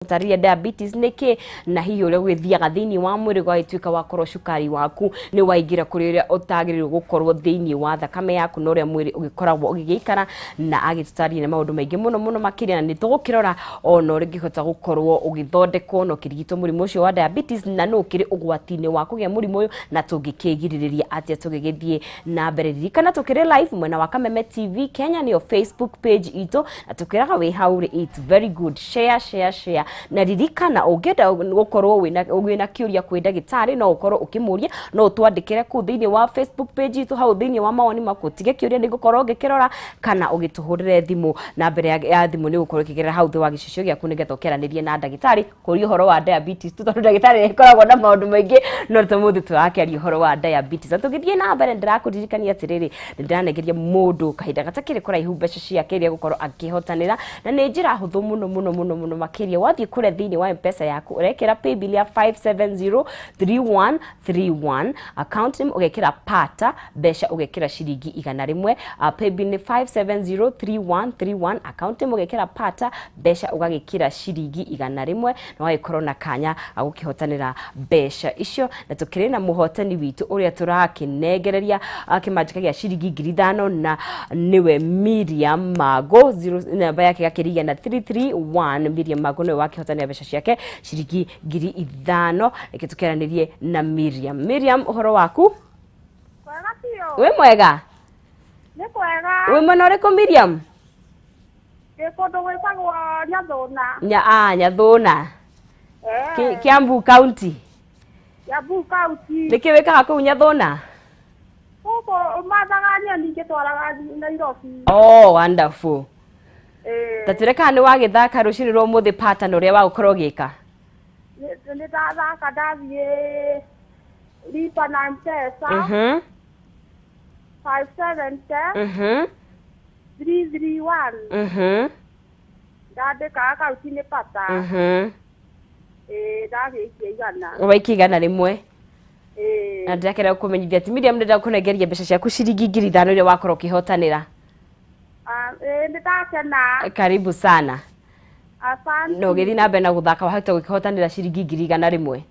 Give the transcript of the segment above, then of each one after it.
Gũtarĩria diabetes nĩ kĩ na hihi ũrĩa gũgĩthiaga thĩinĩ wa mwĩrĩ gwagĩtuĩka wakorwo cukari waku nĩ waingĩra kũrĩ ũrĩa ũtagĩrĩirwo gũkorwo thĩinĩ wa thakame yaku na ũrĩa mwĩrĩ ũgĩkoragwo ũgĩgĩikara, na agĩtũtarĩria na maũndũ maingĩ mũno mũno makĩria, na nĩ tũgũkĩrora ona ũrĩa ũngĩhota gũkorwo ũgĩthondekwo na ũkĩrigitwo mũrimũ ũcio wa diabetes, na nũ ũkĩrĩ ũgwati-inĩ wa kũgĩa mũrimũ ũyũ na tũngĩkĩgirĩrĩria atĩa. Tũgĩgĩthiĩ na mbere, ririkana tũkĩrĩ live mwena wa Kameme TV Kenya, nĩyo Facebook page itũ, na tũkĩraga wĩ hau rĩ, it's very good, share, share, share. Na ririkana ũngĩenda gũkorwo wĩna kĩũria kwĩ ndagĩtarĩ, no ũkorwo ũkĩmũria, no ũtwandĩkĩre kũu thĩinĩ wa Facebook page itũ, hau thĩinĩ wa mawoni maku ũtige kĩũria, nĩ ngũkorwo ngĩkĩrora, kana ũgĩtũhũrĩre thimũ. Na mbere ya thimũ nĩ gũkorwo ĩkĩgerera hau thĩ wa gĩcicio gĩaku, nĩgetha ũkĩaranĩrie na ndagĩtarĩ kũria ũhoro wa diabetes tu, tondũ ndagĩtarĩ nĩ ĩkoragwo na maũndũ maingĩ, no tũmũthĩ tũrakĩaria ũhoro wa diabetes. Na tũgĩthiĩ na mbere, ndĩrakũririkania atĩrĩrĩ, nĩ ndĩranengeria mũndũ kahinda gatakĩrĩ kũraihu mbeca ciake iria gũkorwo akĩhotanĩra, na nĩ njĩra hũthũ mũno mũno mũno mũno makĩria. Wathiĩ kũrĩa thĩinĩ wa Mpesa yaku, ũrekĩra paybill ya 5703131, account name ũgekĩra Pata, mbeca ũgekĩra ciringi 100. Paybill nĩ 5703131, account name ũgekĩra Pata, mbeca ũgagĩkĩra ciringi 100, na wagĩkorwo na kanya ga gũkĩhotanĩra mbeca icio. Na tũkĩrĩ na mũhotani witũ ũrĩa tũrakĩnengereria kĩmanjĩka gĩa ciringi 5,000, na nĩwe Miriam Mago, namba yake gakĩrigia na 331. Miriam Mago nĩwe wakĩhotanĩra mbeca ciake ciringi 5,000. Reke tũkĩaranĩrie na Miriam. Miriam, ũhoro waku? Kwega biũ. Wĩ mwega? Nĩ kwega. Wĩ mwena ũrĩkũ, Miriam? Ndĩ kũndũ gwĩtagwo Nyathũna. Nyathũna? Eh. Kiambu County? Kiambu County. Nĩkĩ wĩkaga kũu Nyathũna? Gũkũ mathaga nyeni ngĩtwaraga Nairobi. Oh, wonderful. Eh. Ta twĩre kana nĩ wagĩthaka rũcinĩ rwa ũmũthĩ pattern ũrĩa wa gũkorwo ũgĩka. Nĩ ndathaka, ndathiĩ lipa na Mpesa 570 331. Ndandĩka akaunti nĩ Pata. Ĩĩ, ndagĩikia 100. Waikia 100? Ĩĩ. Na ndĩrakena gũkũmenyithia atĩ Miriam, ndĩrenda kũnengeria mbeca ciaku ciringi 5,000 iria wakorwo ũkĩhotanĩra. Ah, ĩĩ, nĩ ndakena. Karibu sana. Asante. Na ũgĩthiĩ na mbere na gũthaka, wahota gũkĩhotanĩra ciringi 100,000.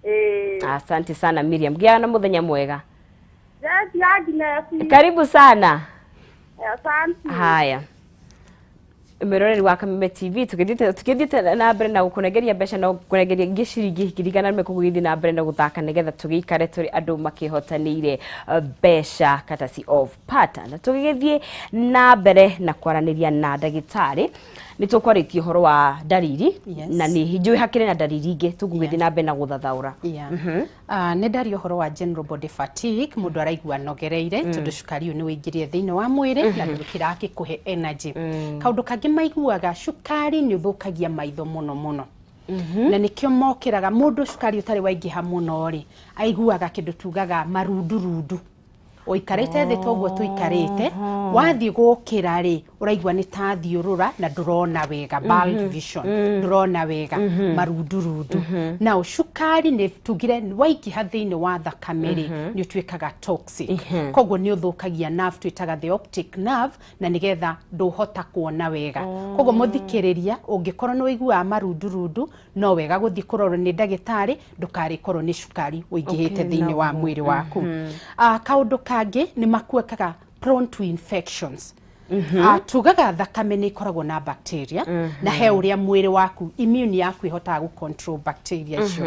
Ĩĩ. Asante sana Miriam, gĩa na mũthenya mwega. Thank you, Agnes. Karibu sana. Asante. Haya, mwĩroreri wa Kameme TV, tũgĩthiĩte na mbere na gũkũnengeria mbeca na gũkũnengeria ingĩ ciringi 100,000, kũgĩthiĩ na mbere na gũthaka nĩgetha tũgĩikare tũrĩ andũ makĩhotanĩire mbeca courtesy of Pata. Na tũgĩgĩthiĩ na mbere na kwaranĩria na ndagĩtarĩ, nĩ tũkwarĩtie ũhoro wa ndariri. Na nĩ njũĩ hakĩrĩ na ndariri ingĩ tũgũgĩthiĩ na mbere na gũthathaũra. Yeah. Nĩ ndaria ũhoro wa general body fatigue, mũndũ araigua anogereire tondũ cukari ũyũ nĩ wĩingĩrire thĩinĩ wa mwĩrĩ na ndũkĩrakĩkũhe energy. Kaũndũ kangĩ maiguaga, cukari nĩ ũthũkagia maitho mũno mũno, na nĩkĩo mokĩraga mũndũ cukari ũtarĩ waingĩha mũno rĩ, aiguaga kĩndũ tugaga marundurundu. Ũikarĩte thĩ toguo tũikarĩte, wathiĩ gũkĩra rĩ, ũraigua nĩ ta thiũrũra na ndũrona wega, blurred vision, ndũrona wega, marundurundu. Now cukari nĩ tugire waingĩha thĩinĩ wa thakame rĩ, nĩ ũtuĩkaga toxic, koguo nĩ ũthũkagia nerve twĩtaga the optic nerve, na nĩgetha ndũhota kuona wega. Koguo mũthikĩrĩria, ũngĩkorwo nĩ ũiguaga marundurundu, no wega gũthiĩ kũrorwo nĩ ndagĩtarĩ, ndũkarĩkorwo nĩ cukari ũingĩhĩte thĩinĩ wa mwĩrĩ waku. Kaũndũ kangĩ nĩ makuĩkaga prone to infections. Tugaga thakame nĩ ĩkoragwo na bacteria, na he ũrĩa mwĩrĩ waku, immune yaku ĩhotaga gũ control bacteria icio.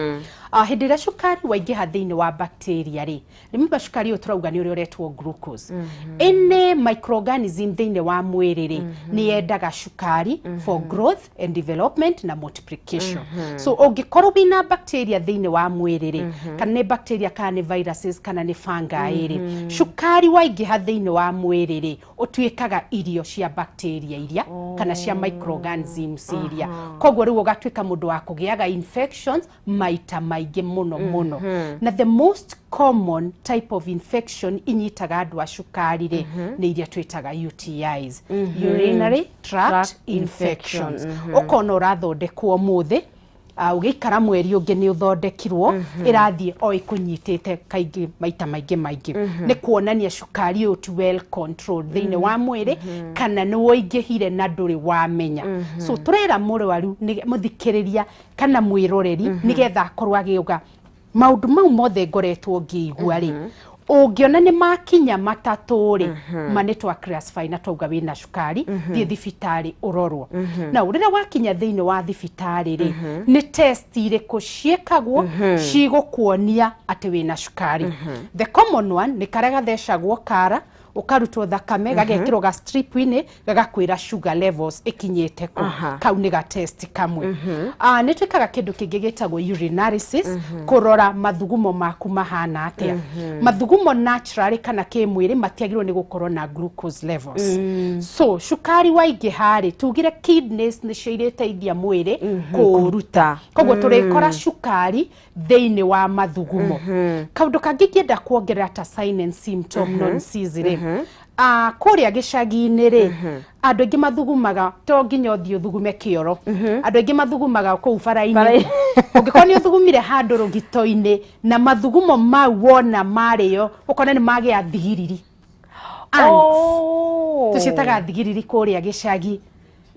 Hĩndĩ ĩrĩa cukari waingĩha thĩinĩ wa bacteria rĩ, remember cukari ũyũ tũrauga nĩ ũrĩa ũretwo glucose. Any microorganism thĩinĩ wa mwĩrĩ rĩ, nĩ yendaga cukari for growth and development na multiplication. So ũngĩkorwo wĩna bacteria thĩinĩ wa mwĩrĩ rĩ, kana nĩ bacteria kana nĩ viruses kana nĩ fungi rĩ, cukari waingĩha thĩinĩ wa mwĩrĩ rĩ, ũtuĩkaga irio cia bacteria iria kana cia microorganisms iria. Koguo rĩu ũgatuĩka mũndũ wa kũgĩaga infections maita maingĩ mũno mũno. Na the most common type of infection inyitaga andũ a cukari rĩ, nĩ iria twĩtaga UTIs, urinary tract tract infections. Infection. Ũkona ũrathondekwo ũmũthĩ. Ũgĩikara mweri ũngĩ nĩ ũthondekirwo, ĩrathiĩ o ĩkũnyitĩte kaingĩ maita maingĩ maingĩ, nĩ kuonania cukari ũyũ ti well controlled thĩinĩ wa mwĩrĩ, kana nĩ woingĩhire na ndũrĩ wamenya. So tũrera mũrwaru mũthikĩrĩria kana mwĩroreri, nĩgetha akorwo agĩuga maũndũ mau mothe ngoretwo ngĩigua rĩ, ũngĩona nĩ makinya matatũ rĩ, ma nĩ twa classify na twauga wĩna cukari, thiĩ thibitarĩ ũrorwo. Na rĩrĩa wakinya thĩinĩ wa thibitarĩ rĩ, nĩ test irĩkũ ciĩkagwo cigũkuonia atĩ wĩna cukari? The common one nĩ karĩa gathecagwo kara, ũkarutwo thakame, gagekĩrwo ga strip-inĩ, gagakwĩra sugar levels ĩkinyĩte kũ. Kau nĩ ga test kamwe. Nĩ twĩkaga kĩndũ kĩngĩ gĩtagwo urinalysis, kũrora mathugumo maku mahana atĩa. Mathugumo naturally kana kĩmwĩrĩ matiagĩrĩirwo nĩ gũkorwo na glucose levels. So cukari waingĩha rĩ, tugire kidneys nĩcio irĩteithia mwĩrĩ kũũruta, koguo tũrĩkora cukari thĩinĩ wa mathugumo. Kaũndũ kangĩ ingĩenda kuongerera ta sign and symptom non rĩ, kũrĩa gĩcagi-inĩ rĩ, andũ aingĩ mathugumaga, to nginya ũthiĩ ũthugume kĩoro, andũ aingĩ mathugumaga kũu bara-inĩ. Bara-inĩ. Ũngĩkorwo nĩ ũthugumire handũ rũgito-inĩ na mathugumo mau wona marĩo, ũkona nĩ magĩa thigiriri, ants. Tũciĩtaga thigiriri kũrĩa gĩcagi.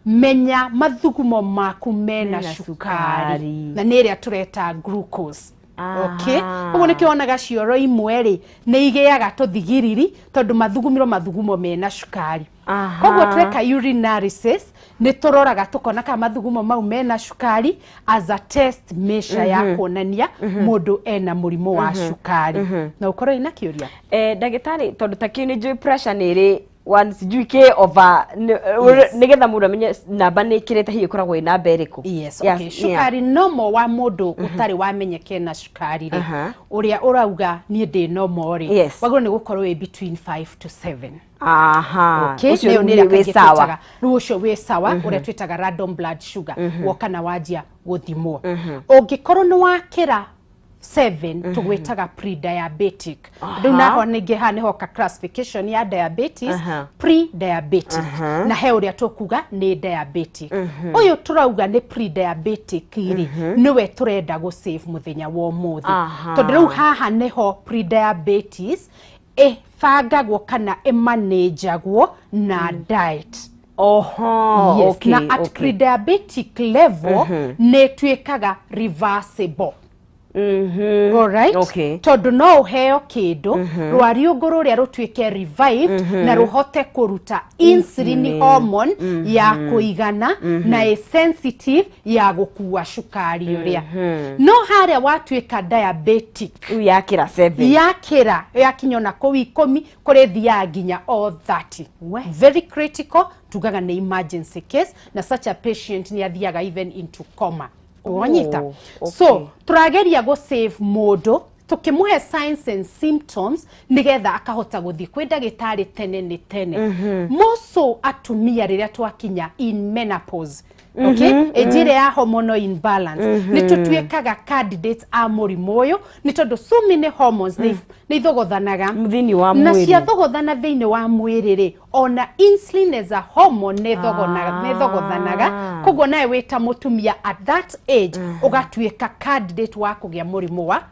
Menya mathugumo maku mena Mena cukari cukari. Na nĩ ĩrĩa tũreta glucose. Okay, ũguo nĩkĩo wonaga cioro imwe rĩ, nĩ igĩaga tũthigiriri, tondũ mathugumiro mathugumo mena cukari. Koguo tweka urinalysis nĩ tũroraga tũkona kana mathugumo mau mena cukari as a test measure ya kuonania mũndũ ena mũrimũ wa cukari. Na ũkorwo ĩna kĩũria. Ndagĩtarĩ, tondũ ta kĩu nĩ njũĩ pressure nĩ ĩrĩ one sijui k over nĩgetha mũndũ amenye namba nĩ ĩkĩrĩte, hihi ĩkoragwo ĩ namba ĩrĩkũ? Yes, okay. Cukari normal wa mũndũ ũtarĩ wamenyeke na cukari rĩ, ũrĩa ũrauga niĩ ndĩ normal rĩ, wagĩrĩirwo nĩ gũkorwo wĩ between 5 to 7. Okay, Ũcio nĩyo rĩu nĩ ĩrĩa wĩ kaingĩ sawa. Rĩu ũcio wĩ sawa, ũrĩa twĩtaga random blood sugar, woka na wanjia gũthimwo. Ũngĩkorwo nĩ wakĩra 7, tũgwĩtaga pre-diabetic. Rĩu naho ningĩ haha nĩho ka classification ya diabetes, pre-diabetic, na he ũrĩa tũkuga nĩ diabetic. Ũyũ tũrauga nĩ pre-diabetic rĩ, nĩwe tũrenda gũ save mũthenya wa ũmũthĩ, tondũ rĩu haha nĩho pre-diabetes ĩbangagwo kana ĩmanĩnjagwo na diet. Yes, na at pre-diabetic level nĩ ĩtuĩkaga reversible. Alright? Okay. Tondũ no ũheo kĩndũ rwariũngũ rũrĩa rũtuĩke revived na rũhote kũruta insulin hormone ya kũigana na ĩ sensitive ya gũkua cukari ũrĩa. No harĩa watuĩka diabetic, Rĩu yakĩra 7, yakĩra, yakinya ona kũu 10, kũrĩ thiaga nginya o 30, We. very critical, tugaga nĩ emergency case, na such a patient nĩ athiaga even into coma. Wanyita? Okay. So tũrageria gũ save mũndũ tũkĩmũhe signs and symptoms, nĩgetha akahota gũthiĩ kwĩ ndagĩtarĩ tene nĩ tene. More so atumia rĩrĩa twakinya in menopause, okay, age ĩrĩa ya hormonal imbalance, nĩ tũtuĩkaga candidates a mũrimũ ũyũ, nĩ tondũ so many hormones nĩ ithogothanaga Thĩinĩ wa na mwĩrĩ. Ciathogothana thĩinĩ wa mwĩrĩ rĩ, ona insulin as a hormone nĩ nĩ ĩthogothanaga. Koguo nawe wĩ ta mũtumia at that age ũgatuĩka candidate wa kũgĩa mũrimũ wa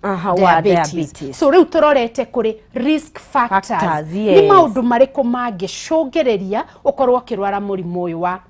Wa diabetes. diabetes. So rĩu tũrorete kũrĩ risk factors, Factors, nĩ maũndũ marĩkũ mangĩcũngĩrĩria ũkorwo ũkĩrwara mũrimũ ũyũ wa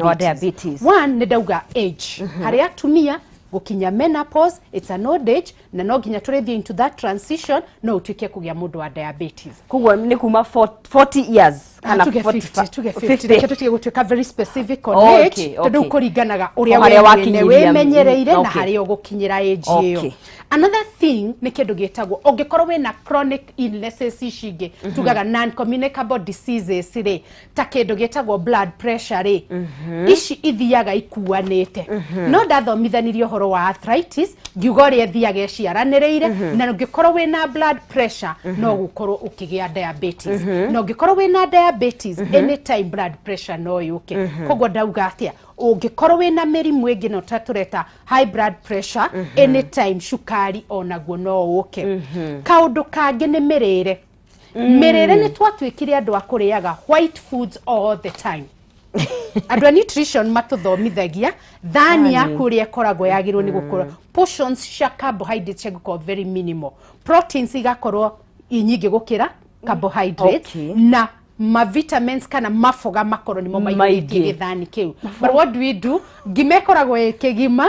Wa diabetes. One, nĩ ndauga age. Harĩ atumia gũkinya menopause, it's an old age, na no nginya tũrĩthiĩ into that transition, no ũtuĩke kũgĩa mũndũ wa diabetes. Koguo nĩ kuma 40 years kana Tuge 45? 50, tuge 50. 50. Reke tũtige gũtuĩka very specific on age, tondũ rĩu kũringanaga ũrĩa O harĩa we mwene wakinyĩria, wĩmenyereire na okay. harĩa ũgũkinyĩra age ĩyo. Another thing nĩ kĩndũ gĩtagwo, ũngĩkorwo wĩna chronic illnesses ici ingĩ tugaga non communicable diseases rĩ, ta kĩndũ gĩtagwo blood pressure rĩ, ici ithiaga ikuanĩte. No ndathomithanirie ũhoro wa arthritis, ngiuga ũrĩa ĩthiaga ĩciaranĩrĩire, na ũngĩkorwo wĩna blood pressure no gũkorwo ũkĩgĩa diabetes, na ũngĩkorwo wĩna diabetes, anytime blood pressure no yũke. Koguo ndauga atĩa? Ũngĩkorwo wĩna mĩrimũ ĩngĩ no ta tũreta high blood pressure, anytime cukari onaguo no ũke. Kaũndũ kangĩ nĩ mĩrĩre. Mĩrĩre, nĩ twatuĩkire andũ a kũrĩaga white foods all the time. Andũ a nutrition matũthomithagia thani yaku ũrĩa ĩkoragwo yagĩrĩirwo nĩ gũkorwo, portions cia carbohydrates cia gũkorwo very minimal, proteins igakorwo i nyingĩ gũkĩra carbohydrates, na ma vitamins kana maboga makorwo nĩmo maiyũrĩtie Maingĩ. gĩthani kĩu. But what do we do? Ngima ĩkoragwo ĩ kĩgima,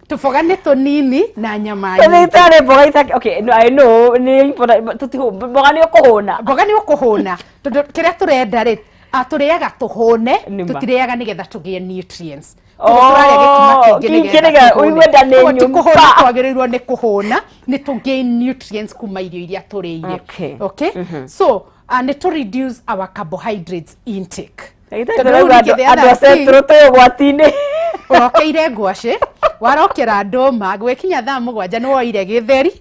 tũboga nĩ tũnini na nyama nyingĩ. Ndagĩtarĩ, mboga itake, okay, no, I know nĩ important, but mboga nĩ ũkũhũna. Mboga nĩ ũkũhũna, tondũ kĩrĩa tũrenda rĩ, tũrĩaga tũhũne. Nĩ ma. Tũtirĩaga nĩgetha tũgĩe nutrients. Oh, Koguo tũrarĩa gĩkima kĩingĩ kĩingĩ nĩgetha nĩgetha tũhũne. ũigue nda nĩ Koguo ti nyũmba. kũhũna twagĩrĩirwo nĩ kũhũna, nĩ tũ gain nutrients kuma irio iria tũrĩire. Okay, so nĩ to reduce our carbohydrates intake. Ndagĩtarĩ, Tondũ rĩu tũraigua ningĩ the andũ other a thing, Central twĩ ũgwati-inĩ. Ũrokeire ngwacĩ, warokera ndũma, gwĩkinya thaa 7 nĩ woire gĩtheri,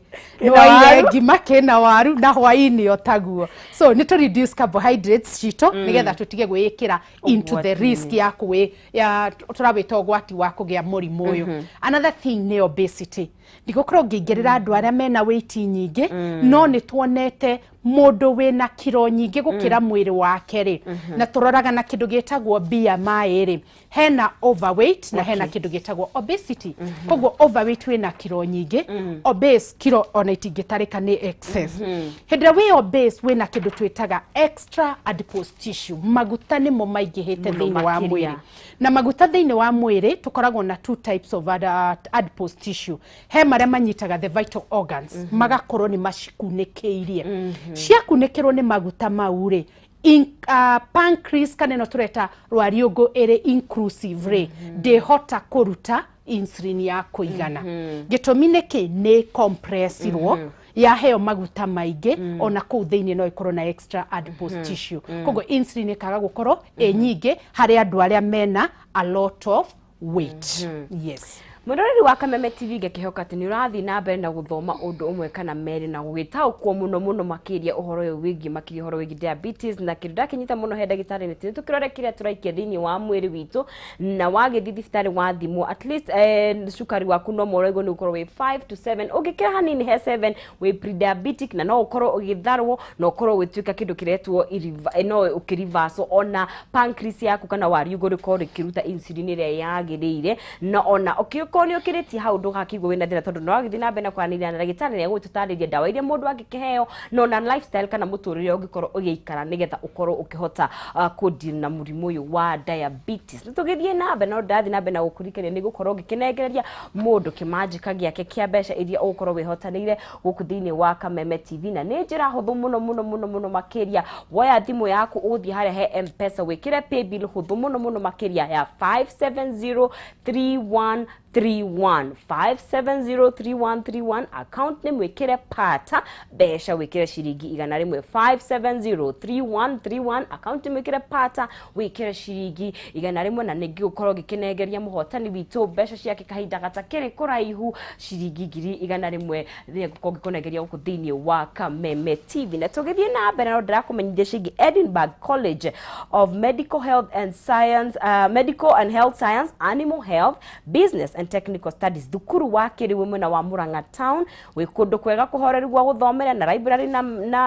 nĩ Kĩna woire waru. ngima kĩna waru, na hwaĩ-inĩ o taguo. So nĩ tũ reduce carbohydrates citũ nĩgetha tũtige gwĩĩkĩra into the risk ya kwĩ ya tũrawĩta ũgwati wa kũgĩa mũrimũ ũyũ. Another thing nĩ obesity. Ndigũkorwo ngĩingĩrĩra andũ arĩa mena weight nyingĩ, no nĩ tuonete mũndũ wĩna kiro nyingĩ gũkĩra mwĩrĩ wake rĩ, na tũroraga na kĩndũ gĩtagwo BMI rĩ, hena overweight na hena kĩndũ gĩtagwo obesity. Koguo overweight wĩna kiro nyingĩ, obese kiro ona itingĩtarĩka, nĩ excess. Hĩndĩ ĩrĩa wĩ obese, wĩna kĩndũ twĩtaga extra adipose tissue, maguta nĩmo maingĩhĩte Mũno thĩinĩ wa makĩria. mwĩrĩ. Na maguta thĩinĩ wa mwĩrĩ, tũkoragwo na two types of adipose tissue. He marĩa manyitaga the vital organs, magakorwo nĩ macikunĩkĩirie. Ciakunĩkĩrwo nĩ maguta mau rĩ, pancreas kana ĩno tũreta rwariũngũ ĩrĩ inclusive rĩ, ndĩhota kũruta insulin ya kũigana. Gĩtũmi nĩ kĩ? Nĩ compressirwo, yaheo maguta maingĩ, ona kũu thĩinĩ no ĩkorwo na extra adipose tissue, koguo insulin ĩkaga gũkorwo ĩ nyingĩ harĩ andũ arĩa mena a lot of weight, yes. Mwĩroreri wa Kameme TV, ngakĩhoka atĩ nĩ ũrathiĩ na mbere na gũthoma ũndũ ũmwe kana merĩ na gũgĩtaũkwo mũno mũno makĩria ũhoro ũyũ wĩgiĩ, makĩria ũhoro wĩgiĩ diabetes. Na kĩndũ ndakĩnyita mũno he ndagĩtarĩ nĩ tũkĩrore kĩrĩa tũraikia thĩinĩ wa mwĩrĩ witũ. Na wagĩthiĩ thibitarĩ wathimwo, at least cukari waku no mũraigwo nĩ ũkorwo wĩ 5 to 7. Ũngĩkĩra hanini he 7, wĩ pre-diabetic, na no ũkorwo ũgĩtharwo na ũkorwo ũgĩtuĩka kĩndũ kĩretwo no ũkĩreverse ona pancreas yaku kana wariũngũ rĩkorwo rĩkĩruta insulin ĩrĩa yagĩrĩire. Na ona ũkĩkorwo nĩ ũkĩrĩtie hau, ndũgakĩigua wĩna thĩna, tondũ no wagĩthiĩ na mbere na kwaranĩria na ndagĩtarĩ nĩ egũgĩtũtarĩria ndawa iria mũndũ angĩkĩheo, na ona lifestyle kana mũtũrĩre ũngĩkorwo ũgĩikara nĩgetha ũkorwo ũkĩhota kũdeal na mũrimũ ũyũ wa diabetes. Nĩ tũgĩthiĩ na mbere, no ndathiĩ na mbere na gũkũririkania nĩ gũkorwo ngĩkĩnengereria mũndũ kĩmanjĩka gĩake kĩa mbeca iria ũgũkorwo wĩhotanĩire gũkũ thĩinĩ wa Kameme TV, na nĩ njĩra hũthũ mũno mũno mũno mũno makĩria. Woya thimũ yaku, ũgũthiĩ harĩa he M-Pesa, wĩkĩre paybill hũthũ mũno mũno makĩria ya 57031 31, 5703131, account nĩ mwĩkĩre pata, mbeca wĩkĩre ciringi 100. 5703131, account nĩ mwĩkĩre pata, wĩkĩre ciringi 100. Na ningĩ gũkorwo ngĩkĩnengeria mũhotani witũ mbeca ciake kahinda gatakĩrĩ kũraihu, ciringi 100,000 rĩrĩa ngũkorwo ngĩkũnengeria gũkũ thĩinĩ wa Kameme TV. Na tũgĩthiĩ na mbere, no ndĩrakũmenyithia ciĩgiĩ Edinburgh College of Medical Health and Science, Medical and Health Science, Animal Health, Business and Technical Studies, thukuru wa kĩrĩu mwena wa Murang'a town, wĩ kũndũ kwega kũhoreru gwa gũthomera, na library na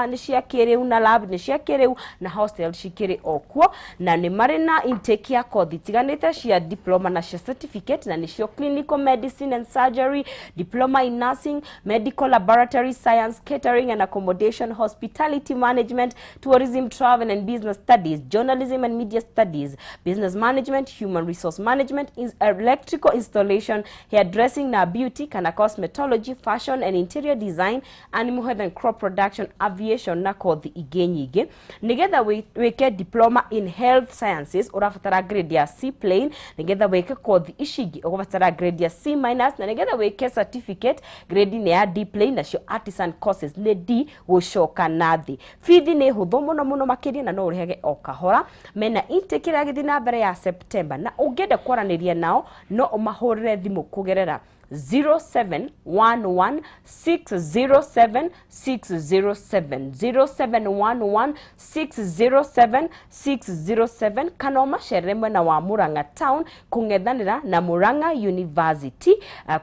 nĩ cia kĩrĩu, na lab nĩ cia kĩrĩu, na hostel cikĩrĩ o kuo. Na nĩ marĩ na intake ya kothi itiganĩte cia diploma na cia certificate, na nĩcio clinical medicine and surgery, diploma in nursing, medical laboratory science, catering and accommodation, hospitality management, tourism, travel and business studies, journalism and media studies, business management, human resource management, electrical installation, hairdressing na beauty kana cosmetology, fashion and interior design, animal health and crop production, aviation na kothi ingĩ nyingĩ. Nigetha wĩke diploma in health sciences, ũrabatara grade ya C plain. Nigetha wĩke kothi ici ingĩ, ũgũbatara grade ya C minus, na nigetha wĩke certificate, grade nĩ ya D plain, nacio artisan courses nĩ D gũcoka na thĩ. Bithi nĩ hũthũ mũno mũno makĩria, na no ũrĩhage o kahora. Mena intake ĩrĩa ĩgĩthiĩ na mbere ya September, na ũngĩenda kwaranĩria nao no ũmahũrĩre thimũ kũgerera 0711 607 607, 0711 607 607, kana ũmacerere mwena wa Murang'a town kũng'ethanĩra na Murang'a University.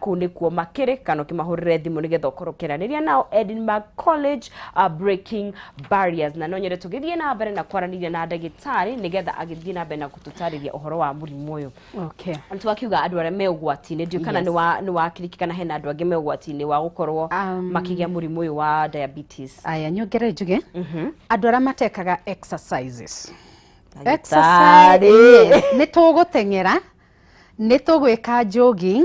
Kũu nĩkuo makĩrĩ, kana ũkĩmahũrĩre thimũ nĩgetha ũkorwo ũkĩaranĩria nao. Edinburgh College, breaking barriers. Na no nyende tũgĩthiĩ na mbere na kwaranĩria na ndagĩtarĩ nĩgetha agĩthiĩ na mbere na gũtũtarĩria ũhoro wa mũrimũ ũyũ. Twakiuga andũ arĩa me ũgwati-inĩ, ndiũ kana nĩ wakiriki kana hena andũ angĩ me ũgwati-inĩ wa gũkorwo makĩgĩa mũrimũ ũyũ wa diabetes? Aya, nyongerere njuge andũ arĩa matekaga exercises. Ndagĩtarĩ. Yes, nĩ tũgũteng'era, nĩ tũgwĩka jogging,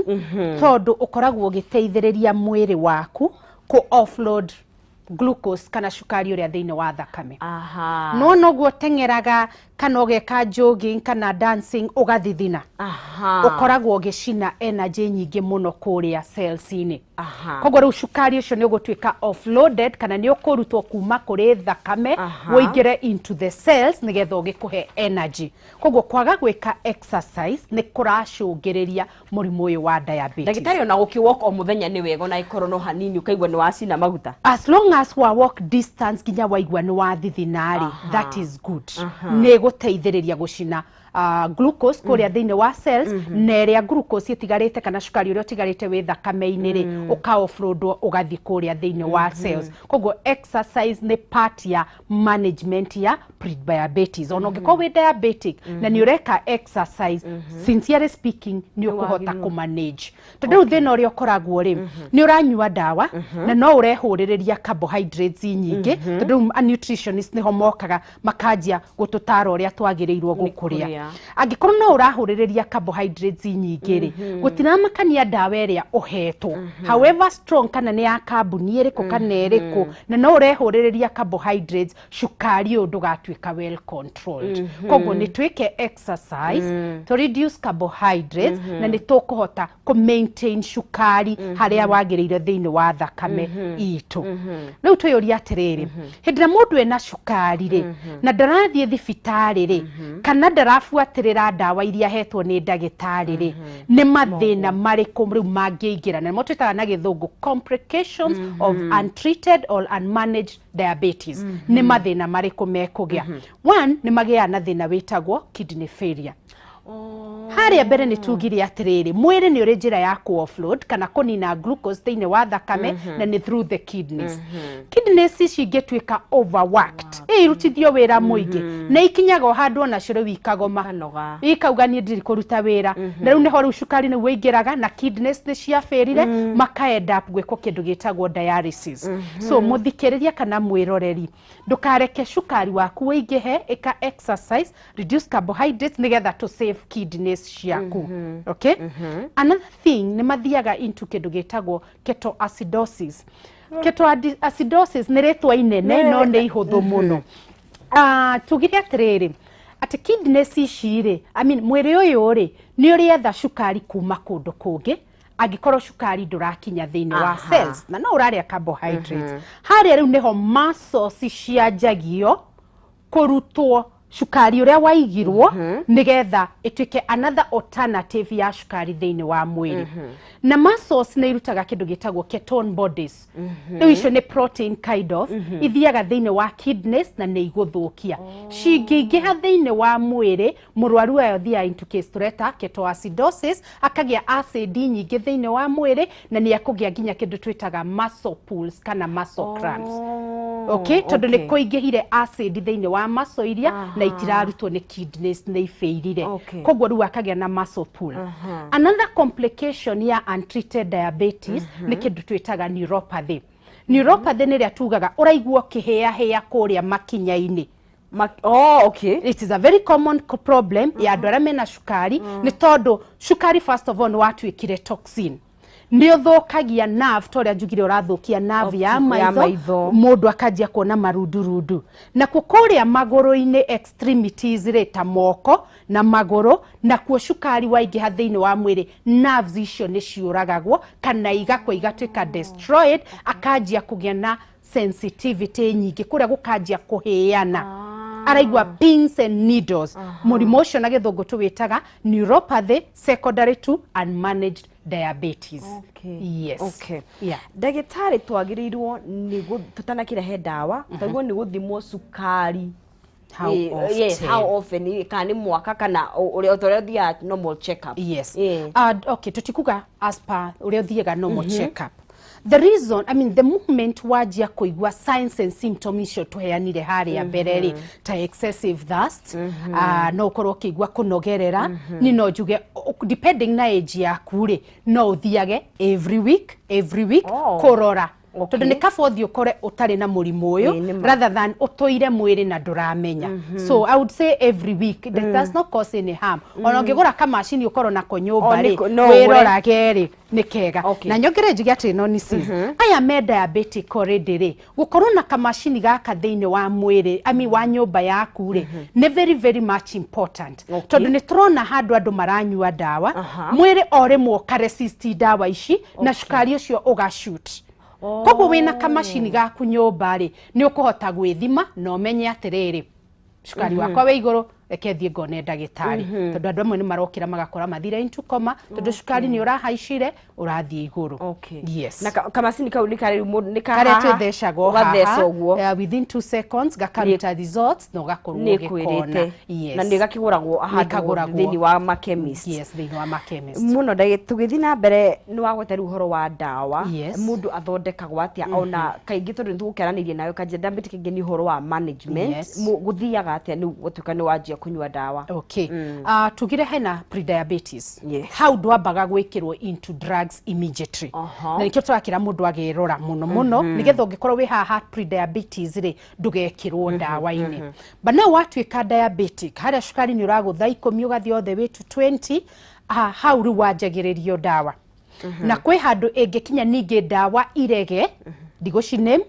tondũ ũkoragwo ũgĩteithĩrĩria mwĩrĩ waku kũ offload glucose kana cukari ũrĩa thĩinĩ wa thakame. No noguo teng'eraga kana ũgeka jogging kana dancing, ũgathithina, ũkoragwo ũgĩcina energy nyingĩ mũno kũrĩa cells-inĩ. Koguo rĩu cukari ũcio nĩ ũgũtuĩka offloaded kana nĩ ũkũrutwo kuma kũrĩ thakame ũingĩre into the cells nĩgetha ũgĩkũhe energy. Koguo kwaga gwĩka exercise nĩ kũracũngĩrĩria mũrimũ ũyũ wa diabetes. Ndagĩtarĩ, ona gũkĩ walk o mũthenya nĩ wega, ona ĩkorwo no hanini ũkaigua nĩ wacina maguta? As long as wa walk distance nginya waigua nĩ wathithina rĩ, that is good. Nĩ ĩgũteithĩrĩria gũcina glucose kũrĩa thĩinĩ wa cells, na ĩrĩa glucose ĩtigarĩte kana cukari ũrĩa ũtigarĩte wĩ thakame-inĩ rĩ, ũka offloadwo ũgathiĩ kũrĩa thĩinĩ wa cells. Koguo exercise nĩ part ya management ya pre-diabetes. Ona ũngĩkorwo wĩ diabetic na nĩ ũreka exercise, sincerely speaking, nĩ ũkũhota Nĩwagĩrĩirwo. kũmanage, tondũ rĩu thĩna ũrĩa ũkoragwo rĩ, nĩ ũranyua ndawa na no ũrehũrĩrĩria carbohydrates nyingĩ, tondũ rĩu a nutritionist nĩho mokaga makanjia gũtũtara ũrĩa twagĩrĩirwo Nĩ gũkũrĩa. Kũrĩa. Angĩkorwo no ũrahũrĩrĩria carbohydrates nyingĩ rĩ, gũtiramakania ndawa ĩrĩa ũhetwo, however strong, kana nĩ ya kambuni ĩrĩkũ kana ĩrĩkũ, na no ũrehũrĩrĩria carbohydrates, cukari ũyũ ndũgatuĩka well controlled. Koguo nĩ twĩke exercise to reduce carbohydrates na nĩ tũkũhota kũ maintain cukari harĩa wagĩrĩire thĩinĩ wa thakame itũ. Rĩu twĩyũria atĩrĩrĩ, hĩndĩ ĩrĩa mũndũ ena cukari rĩ, na ndarathiĩ thibitarĩ rĩ, kana ndarabuatĩrĩra ndawa iria ahetwo nĩ ndagĩtarĩ rĩ, nĩ mathĩna marĩkũ rĩu mangĩingĩra, na nĩmo twĩtaga na gĩthũngũ complications of untreated or unmanaged diabetes? Nĩ mathĩna marĩkũ mekũgĩa? One, nĩ magĩaga na thĩna wĩtagwo kidney failure. Harĩa mbere nĩ tugire atĩrĩrĩ, mwĩrĩ nĩ ũrĩ njĩra ya ku offload kana kũnina glucose thĩinĩ wa thakame, na nĩ through the kidneys. Kidneys ici ingĩtuĩka overworked, irutithio wĩra mũingĩ, na ikinyaga o handũ onacio rĩu ikagoma. Ikanoga. Ikauga, "Niĩ ndirĩ kũruta wĩra." Na rĩu nĩho rĩu cukari nĩguo ũingĩraga, na kidneys nĩ ciabĩrire, maka end up gwĩkwo kĩndũ gĩtagwo dialysis. So mũthikĩrĩria kana mwĩroreri, ndũkareke cukari waku ũingĩhe. Ĩka exercise, reduce carbohydrates, nĩgetha to save kidneys ciaku. Okay, another thing, nĩ mathiaga into kĩndũ gĩtagwo ketoacidosis. Ketoacidosis nĩ rĩtwa inene no nĩ ihũthũ mũno. Tugire atĩrĩrĩ, atĩ kidneys ici rĩ, I mean, mwĩrĩ ũyũ rĩ, nĩ ũrĩetha cukari kuma kũndũ kũngĩ angĩkorwo cukari ndũrakinya thĩinĩ wa cells na no ũrarĩa carbohydrates. Harĩa rĩu nĩho muscles cianjagio kũrutwo cukari ũrĩa waigirwo nĩgetha ĩtuĩke another alternative ya cukari thĩinĩ wa mwĩrĩ. Na muscles nĩ irutaga kĩndũ gĩtagwo ketone bodies. Rĩu icio nĩ protein kind of ithiaga thĩinĩ wa kidneys na nĩ igũthũkia. Cingĩingĩha thĩinĩ wa mwĩrĩ, mũrwaru ayo thiaga into case tũreta ketoacidosis, akagĩa acid nyingĩ thĩinĩ wa mwĩrĩ, na nĩ akũgĩa nginya kĩndũ twĩtaga muscle pulls kana muscle cramps. Okay, tondũ nĩ kũingĩhire acid thĩinĩ wa muscle iria na itirarutwo nĩ kidneys, nĩ ibĩirire. Koguo rĩu akagĩa na muscle pull. Another complication ya untreated diabetes nĩ kĩndũ twĩtaga neuropathy. Neuropathy nĩ ĩrĩa tugaga ũraigua ũkĩhĩahĩa kũrĩa makinya-inĩ. Oh, okay. It is a very common problem ya andũ arĩa mena cukari, nĩ tondũ cukari first of all nĩ watuĩkire toxin, nĩ ũthũkagia nerve, ta ũrĩa njugire ũrathũkia nerve ya Optic- ya maitho, maitho. Mũndũ akanjia kuona marundurundu. Nakuo kũrĩa magũrũ-inĩ, extremities rĩ, ta moko na magũrũ, nakuo cukari waingĩha thĩinĩ wa mwĩrĩ, nerves icio nĩ ciũragagwo kana igakua, igatuĩka destroyed. Akanjia kũgĩa na sensitivity nyingĩ kũrĩa, gũkanjia kũhĩana, araigua pins and needles. Mũrimũ ũcio na gĩthũngũ tũwĩtaga neuropathy secondary to unmanaged Diabetes. Yes. Yeah. Ndagĩtarĩ, twagĩrĩirwo nĩ tũtanakĩrehe ndawa, twagĩrĩirwo nĩ gũthimwo cukari How often? Yes, how often, kana nĩ mwaka kana ũrĩa ũrĩa ũthiaga normal check up? Yes. Okay, tutikuga as per ũrĩa ũthiaga normal check up. The reason, I mean, the moment wanjia kũigua signs and symptoms icio tũheanire harĩa mbere rĩ, ta excessive thirst, no ũkorwo ũkĩigua kũnogerera, ni no njuge depending na age yaku rĩ, no ũthiage every week, every week kũrora, tondũ nĩ kaba ũthiĩ ũkore ũtarĩ na mũrimũ ũyũ Ĩĩ, nĩ ma. rather than ũtũire mwĩrĩ na ndũramenya. So I would say every week. That does not cause any harm. Ona ũngĩgũra kamacini ũkorwo nako nyũmba O, rĩ, no ũgũre. wĩrorage rĩ, nĩ kega. Na nyongere njuge atĩrĩ, no nĩ sis aya me diabetic already rĩ, gũkorwo na kamacini gaka thĩinĩ wa mwĩrĩ, I mean, wa nyũmba yaku rĩ, nĩ very very much important, tondũ nĩ tũrona handũ andũ maranyua ndawa, mwĩrĩ o rĩmwe ũkaresist ndawa ici na cukari ũcio ũgashoot. Koguo wĩna kamacini gaku nyũmba rĩ, nĩ ũkũhota gwĩthima na ũmenye atĩrĩrĩ, cukari wakwa wĩ igũrũ, reke thiĩ ngone ndagĩtarĩ, tondũ andũ amwe nĩ marokĩra magakora mathire into coma, tondũ cukari nĩ ũrahaicire ũrathiĩ igũrũ. Yes. Na kamacini kau nĩ karĩ mũndũ nĩ Karĩa haha, twĩthecagwo ũgatheca haha, ũguo. Within 2 seconds gakaruta results na ũgakorwo nĩ ũgĩkona. kwĩrĩte. Yes. Na nĩ gakĩgũragwo handũ Nĩkagũragwo. thĩinĩ wa machemist? Yes, thĩinĩ wa machemist. Mũno. Ndagĩ tũgĩthiĩ na mbere, nĩ wagweta rĩu ũhoro wa ndawa. Mũndũ athondekagwo atĩa? Ona kaingĩ tondũ nĩ tũgũkĩaranĩria nawe kanja diabetic, kaingĩ nĩ ũhoro wa management. Gũthiaga atĩa nĩ gũtuĩka nĩ wanjia kũnyua ndawa? Okay. Tugire hena prediabetes. Hau ndwambaga gwĩkĩrwo into drugs immediately. Na nĩkĩo tũrakĩra mũndũ agĩrora mũno mũno, nĩgetha ũngĩkorwo wĩ haha prediabetes rĩ, ndũgekĩrwo ndawa-inĩ. But now watuĩka diabetic, harĩa cukari nĩ ũragũtha 10 ũgathiĩ all the way to 20, hau rĩu wanjagĩrĩrio ndawa. Na kwĩ handũ ĩngĩkinya ningĩ ndawa irege, ndigũciname,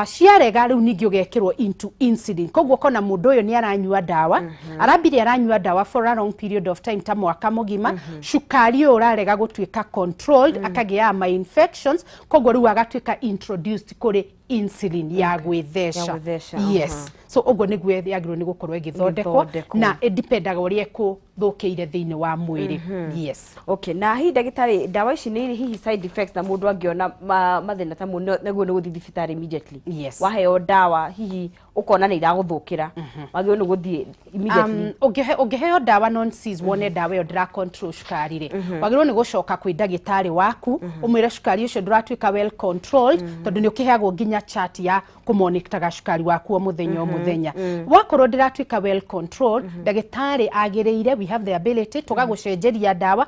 ciarega rĩu ningĩ ũgekĩrwo into insulin. Koguo ũkona mũndũ ũyũ nĩ aranyua ndawa, arambire aranyua ndawa for a long period of time, ta mwaka mũgima, cukari ũyũ ũrarega gũtuĩka controlled, akagĩa ma infections, koguo rĩu agatuĩka introduced kũrĩ insulin ya gwĩtheca. Ya gwĩtheca. Yes, so ũguo nĩguo yagĩrĩirwo nĩ gũkorwo ĩgĩthondekwo. Ĩgĩthondekwo. Na ĩdipendaga ũrĩa ĩkũthũkĩire thĩinĩ wa mwĩrĩ. Yes. Okay, na hihi ndagĩtarĩ, ndawa ici nĩ irĩ hihi side effects, na mũndũ angĩona mathĩna ta mau nĩguo nĩ gũthiĩ thibitarĩ immediately? Yes. Waheo ndawa hihi ũkona nĩ iragũthũkĩra, wagĩrĩirwo nĩ gũthiĩ immediately? Ũngĩheo ndawa non sis wone ndawa ĩyo ndĩra control cukari rĩ, wagĩrĩirwo nĩ gũcoka kwĩ ndagĩtarĩ waku ũmwĩre cukari ũcio ndũratuĩka well controlled, tondũ nĩ ũkĩheagwo nginya chart ya kũmonitoraga cukari waku o mũthenya o mũthenya. Wakorwo ndĩratuĩka well controlled, ndagĩtarĩ agĩrĩire, we have the ability tũgagũcenjeria ndawa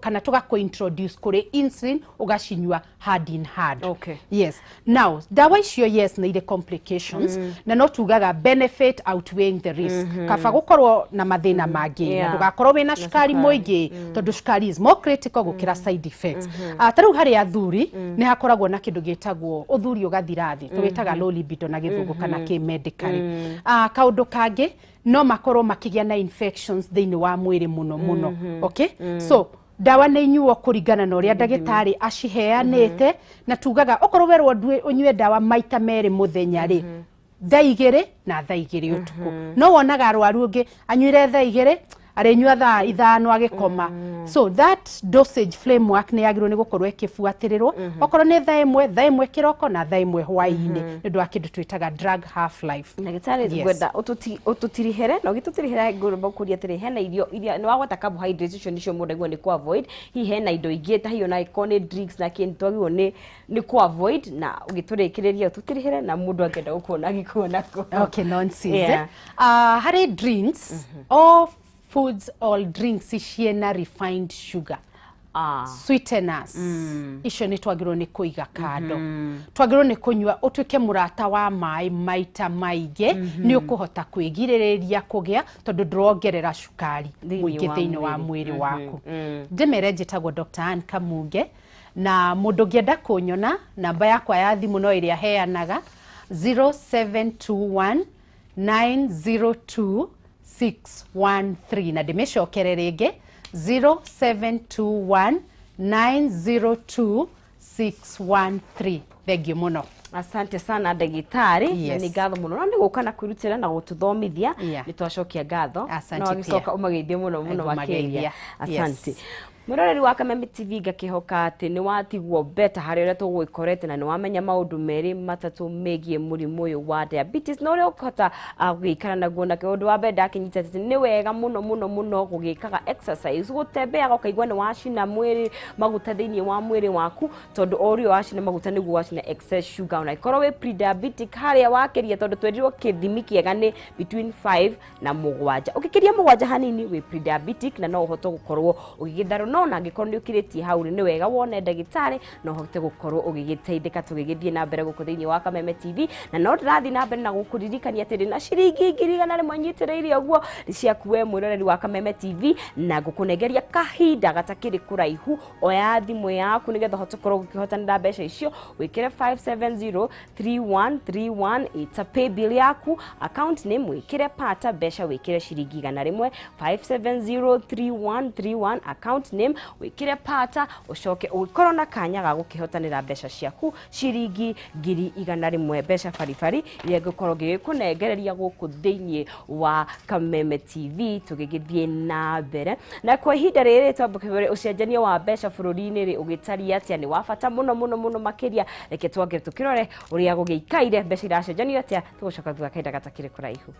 kana tũgakũ introduce kũrĩ insulin, ũgacinyua hand in hand. Yes. Now ndawa icio, yes, nĩ irĩ complications, na no tugaga benefit outweighing the risk. Kaba gũkorwo na mathĩna mangĩ na ndũgakorwo wĩna cukari mũingĩ, tondũ cukari is more critical gũkĩra side effects. Ta rĩu harĩ athuri nĩ hakoragwo na kĩndũ gĩtagwo ũthuri ũgathira thĩ, tũwĩtaga low libido na gĩthũngũ kana kĩ-medically. Kaũndũ kangĩ, no makorwo makĩgĩa na infections thĩinĩ wa mwĩrĩ mũno mũno. Okay, so ndawa nĩ inyuo kũringana na ũrĩa ndagĩtarĩ aciheanĩte, na tugaga okorwo werwo ũnyue ndawa maita merĩ mũthenya rĩ, thaa 2 na thaa 2 ũtukũ. No wonaga arwaru ũngĩ anyuire thaa 2, arĩnyua thaa 5 agĩkoma. So that dosage framework nĩ yagĩrĩirwo nĩ gũkorwo ĩkĩbuatĩrĩrwo, okorwo nĩ thaa 1, thaa 1 kĩroko na thaa 1 hwaĩ-inĩ, nĩ ũndũ wa kĩndũ twĩtaga drug half life. Ndagĩtarĩ, Yes. ngwenda ũtũtirihere na ũgĩtũtirihere ngũrũmba kũria atĩrĩ, hena irio iria nĩ wagweta carbohydrates, icio nĩcio mũndũ agĩrĩirwo nĩ kũ avoid. Hihi hena indo ingĩ ta hihi ona ĩkorwo nĩ drinks na kĩndũ twagĩrĩirwo nĩ kũ avoid? Na ũgĩtũrĩkĩrĩria ũtũtirihere, na mũndũ angĩenda gũkuona agĩkuona kũ? Okay, nonsense. Harĩ drinks, all foods, all drinks ciĩna refined sugar, sweeteners, icio nĩ twagĩrĩirwo nĩ kũiga kando. Twagĩrĩirwo nĩ kũnyua, ũtuĩke mũrata wa maĩ maita maingĩ, nĩ ũkũhota kwĩgirĩrĩria kũgĩa, tondũ ndũrongerera cukari Thĩinĩ mũingĩ wa thĩinĩ wa mwĩrĩ. Mwĩrĩ waku. Ndĩmere njĩtagwo Dr. Ann Kamunge, na mũndũ ũngĩenda kũnyona, namba yakwa ya thimũ no ĩrĩa heanaga, 0721 902 613, na ndĩmĩcokere rĩngĩ, 0721 902 613. Thengiũ mũno. Asante sana, ndagĩtarĩ, na nĩ ngatho mũno na nĩ gũka na kwĩrutĩra na gũtũthomithia. Nĩ twacokia ngatho. Asante Na wagĩcoka pia. ũmageithie mũno mũno makĩria. Ngũmageithia. Asante. Yes. Mwĩroreri wa Kameme TV, ngakĩhoka atĩ nĩ watigwo beta harĩ ũrĩa tũgũgĩkorete na nĩ wamenya maũndũ merĩ matatũ megiĩ mũrimũ ũyũ wa diabetes na ũrĩa ũkũhota gũgĩikara naguo. Na ũndũ wa mbere ndakĩnyita atĩ nĩ wega mũno mũno mũno gũgĩkaga exercise, gũtembeaga ũkaigua nĩ wacina mwĩrĩ maguta thĩinĩ wa mwĩrĩ waku, tondũ o ũrĩa wacina maguta nĩguo wacina excess sugar, ona ĩkorwo wĩ pre-diabetic harĩa wakĩria, tondũ twerirwo kĩthimi kĩega nĩ between 5 na 7. Ũngĩkĩria 7 hanini wĩ pre-diabetic na no ũhote gũkorwo ũgĩgĩtharwo, no ona angĩkorwo nĩ ũkĩrĩtie hau nĩ wega wone ndagĩtarĩ na ũhote gũkorwo ũgĩgĩteithĩka. Tũgĩgĩthiĩ na mbere gũkũ thĩinĩ wa Kameme TV, na no ndĩrathiĩ na mbere na gũkũririkania atĩ ndĩna ciringi 100,000 nyitĩrĩire ũguo ciaku we mwĩroreri wa Kameme TV, na ngũkũnengeria kahinda gatakĩrĩ kũraihu. Oya thimũ yaku nĩgetha ũhote gũkorwo ũkĩhotanĩra mbeca icio, wĩkĩre 5703131, ĩta paybill yaku, account name wĩkĩre Pata, mbeca wĩkĩre ciringi 100, 5703131, account name wĩkĩre Pata, ũcoke ũgĩkorwo na kanya ga gũkĩhotanĩra mbeca ciaku ciringi 100,000, mbeca baribari iria ngũkorwo ngĩgĩkũnengereria gũkũ thĩinĩ wa Kameme TV. Tũgĩgĩthiĩ na mbere na kwa ihinda rĩrĩ twambe ũcenjania wa mbeca bũrũri-inĩ rĩ ũgĩtariĩ atĩa, nĩ wa bata mũno mũno mũno makĩria. Reke twangere tũkĩrore ũrĩa gũgĩikaire, mbeca iracenjanio atĩa, tũgũcoka thutha kahinda gatakĩrĩ kũraihu.